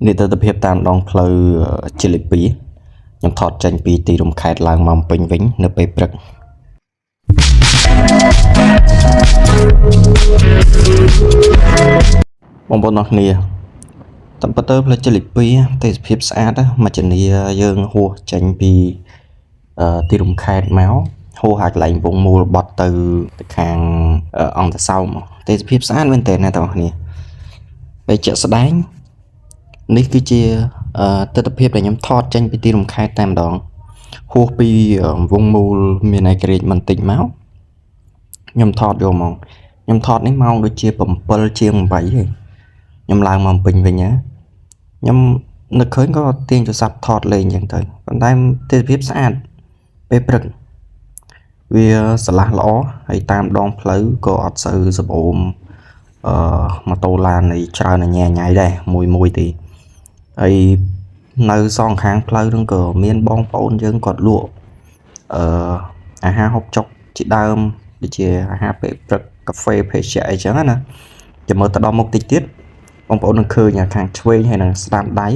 នេះទស្សនភាពតាមដងផ្លូវជាតិលេខ2ខ្ញុំថតចេញពីទីរួមខេត្តឡើងមកភ្នំពេញវិញនៅពេលព្រឹក បងប្អូនអរគ្នាតាមពិតទៅផ្លូវជាតិលេខ2ទេសភាពស្អាតណាមកជំនាយើងហួសចេញពីទីរួមខេត្តមកហួសហើយកន្លែងវងមូលបត់ទៅទៅខាងអង្គតាសោមទេសភាពស្អាតមែនទែនណាបងប្អូនគ្នាពេលជាក់ស្ដែងនេះគឺជាទស្សនភាពដែលខ្ញុំថតចេញពីទីរួមខេត្តតែម្ដងហួសពីវងមូលមានឯករាជ្យបន្តិចមកខ្ញុំថតយកមកខ្ញុំថតនេះម៉ោងដូចជា7ជាង8ហីខ្ញុំឡើងមកពេញវិញណាខ្ញុំនឹកឃើញក៏ទាញទូរស័ព្ទថតលេងអញ្ចឹងទៅប៉ុន្តែទេសភាពស្អាតពេលព្រឹកវាស្រឡះល្អហើយតាមដងផ្លូវក៏អត់សូវសម្អូមម៉ូតូឡានអីច្រើនញ៉ៃញ៉ៃដែរមួយមួយទេហើយនៅសងខាងផ្លូវហ្នឹងក៏មានបងប្អូនយើងគាត់លក់អឺអាហារហូបចុកជាដើមដូចជាអាហារពេលព្រឹកកាហ្វេភេសជ្ជៈអីចឹងណាចាំមើលទៅដល់មុខតិចទៀតបងប្អូននឹងឃើញខាងឆ្វេងហើយនិងស្ដាំដៃ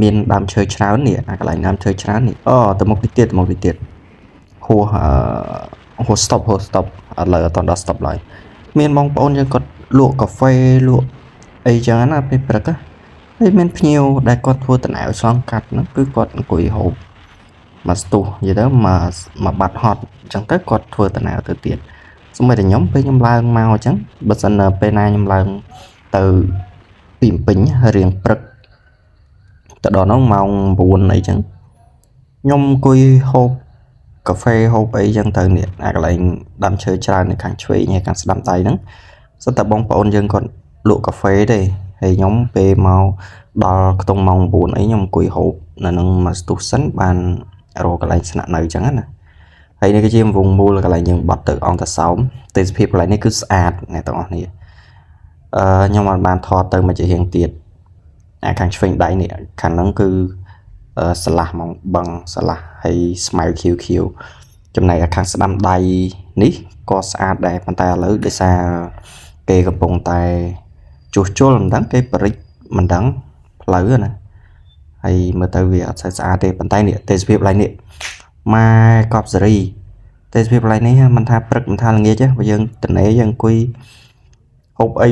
មានដើមឈើច្រើននេះអាកន្លែងដើមឈើច្រើននេះអូទៅមុខតិចទៀតទៅមុខតិចទៀតហួសអឺហួស stop ហួស stop ឥឡូវអត់ទាន់ដល់ stop ឡើយមានបងប្អូនយើងគាត់លក់កាហ្វេលក់អីចឹងណាពេលព្រឹកណាហើយមានភ្ញៀវដែលគាត់ធ្វើដំណើរឆ្លងកាត់ហ្នឹងគឺគាត់អង្គុយហូបមួយស្ទុះនិយាយទៅមួយមួយបាត់ហត់អញ្ចឹងទៅគាត់ធ្វើដំណើរទៅទៀតសូម្បីតែខ្ញុំពេលខ្ញុំឡើងមកអញ្ចឹងបើសិនពេលណាខ្ញុំឡើងទៅពីភ្នំពេញរៀងព្រឹកទៅដល់ហ្នឹងម៉ោង9អីចឹងខ្ញុំអង្គុយហូបកាហ្វេហូបអីចឹងទៅនេះអាកន្លែងដើមឈើច្រើននៅខាងឆ្វេងហើយខាងស្ដាំដៃហ្នឹងសុទ្ធតែបងប្អូនយើងគាត់លក់កាហ្វេទេហើយខ្ញុំពេលមកដល់ខ្ទង់ម៉ោង9អីខ្ញុំអង្គុយហូបនៅនឹងមួយស្ទុះសិនបានរកកន្លែងស្នាក់នៅចឹងណាហើយនេះគឺជាវងមូលកន្លែងយើងបត់ទៅអង្គតាសោមទេសភាពកន្លែងនេះគឺស្អាតអ្នកទាំងអស់គ្នាខ្ញុំអត់បានថតទៅមកជារៀងទៀតអាខាងឆ្វេងដៃនេះខាងហ្នឹងគឺស្រឡះហ្មងបឹងស្រឡះហើយស្មៅខៀវខៀវចំណែកខាងស្ដាំដៃនេះក៏ស្អាតដែរប៉ុន្តែឥឡូវដោយសារគេកំពុងតែជួសជុលមិនដឹងគេបរិចមិនដឹងផ្លូវណាហើយមើលទៅវាអត់សូវស្អាតទេប៉ុន្តែនេះទេសភាពកន្លែងនេះម៉ែកប់សេរីទេសភាពកន្លែងនេះមិនថាព្រឹកមិនថាល្ងាចទេបើយើងតនេយើងអង្គុយហូបអី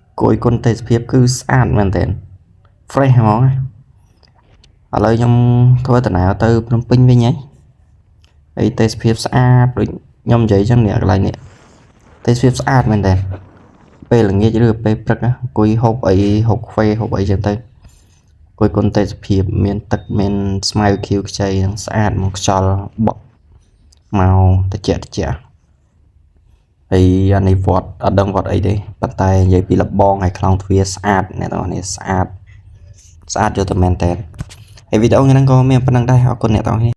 អង្គុយគុណទេសភាពគឺស្អាតមែនទែន fresh ហ្មងឥឡូវខ្ញុំធ្វើដំណើរទៅភ្នំពេញវិញហើយហើយទេសភាពស្អាតដូចខ្ញុំនិយាយចឹងនេះកន្លែងនេះទេសភាពស្អាតមែនទែនពេលល្ងាចឬពេលព្រឹកអង្គុយហូបអីហូបកាហ្វេហូបអីចឹងទៅអង្គុយគុណទេសភាពមានទឹកមានស្មៅខៀវខ្ចីនឹងស្អាតមកខ្យល់បក់មកតិចតិចហើយអានេះវត្តអត់ដឹងវត្តអីទេប៉ុន្តែនិយាយពីលបងហើយខ្លោងទ្វារស្អាតអ្នកទាំងអស់នេះស្អាតស្អាតយកតែមែនតើហើយវីដេអូថ្ងៃហ្នឹងក៏មានប៉ុណ្្នឹងដែរអរគុណអ្នកទាំងអស់គ្នា។